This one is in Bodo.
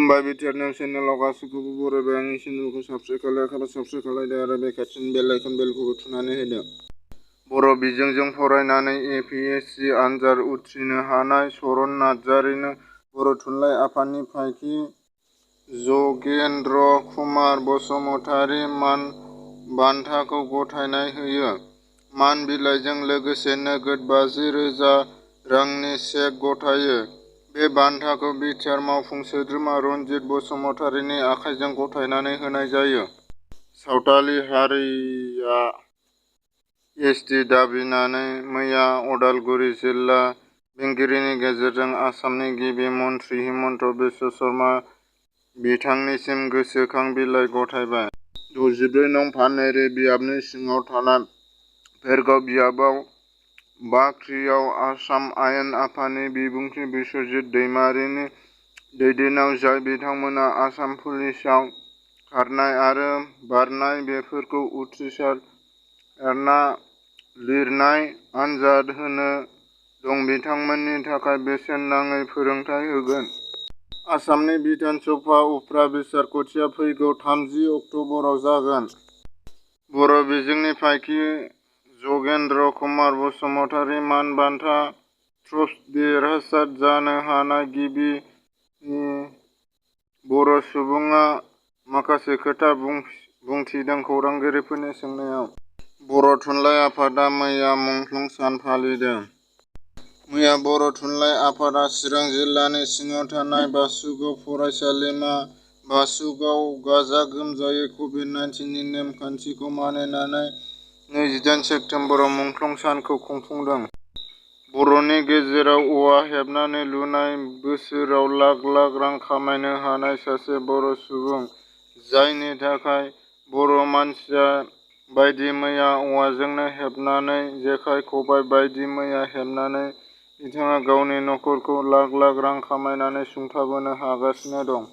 खुलुमबाय बिटिआर चेनेलाव गासैखौबो बरायबाय। आंनि चेनेलखौ साबस्क्राइब खालायदो आरो बे खाथिनि बेल आइकन बेलखौबो थुनानै होदो। बर' बिजोंजों फरायनानै एपिएससि आनजाद उथ्रिनो हानाय चरण नार्जारिनो बर' थुनलाइ आफादनि फायखि जगेन्द्र कुमार बसुमतारी मान बान्थाखौ गथायनाय होयो। मान बिलाइजों लोगोसे नोगोद 50,000 रांनि चेक गथायो। बे बान्थाखौ बिटिआर मावफुं सोद्रोमा रनजित बसुमतारीनि आखाइजों गथायनानै होनाय जायो। सावथाली हारिया एसटि दाबिनानै मैया अदालगुरि जिल्ला बेंगिरिनि गेजेरजों आसामनि गिबि मन्थ्रि हिमन्त बिश्व शर्मा बिथांनिसिम गोसोखां बिलाइ गथायबाय। 64 नं. पानेरि बियाबनि सिङाव थानाय भेरगाव बियाबाव बाख्रियाव आसाम आयेन आफादनि बिबुंथि बिस्वजित दैमारिनि दैदेननायाव जाय बिथांमोना आसाम पुलिसाव खारनाय आरो बारनाय बेफोरखौ उथ्रिसारना लिरनाय आनजाद होनो दं बिथांमोननि थाखाय बेसेन नाङै फोरोंथाय होगोन। आसामनि बिधान सभा उफ्रा बिसायख'थिया फैगौ 30 अक्ट'बराव जागोन। बर' बिजोंनि फायखि जगेन्द्र कुमार बसुमतारी मान बान्था ट्रफी देरहासार जानो हानाय गिबि बर' सुबुङा माखासे खोथा बुंथिदों खौरांगिरिफोरनि सोंनायाव। बर' थुनलाइ आफादा मैया मुंख्लं सान फालिदों। मैया बर' थुनलाइ आफादा चिरां जिल्लानि सिङाव थानाय बासुगाव फरायसालिमा बासुगावआव गाजा गोमजायै कभिड-19 नेम खान्थिखौ मानिनानै 28 सेप्तेम्बराव मुंख्लं सानखौ खुंफुंदों। बर'नि गेजेराव औवा हेबनानै लुनाय बोसोराव लाख लाख रां खामायनो हानाय सासे बर' सुबुं, जायनि थाखाय बर' मानसिया बायदि मैया औवाजोंनो हेबनानै जेखाइ खबाइ बायदि मैया हेबनानै बिथाङा गावनि नखरखौ लाख लाख रां खामायनानै सुंथाबोनो हागासिनो दं।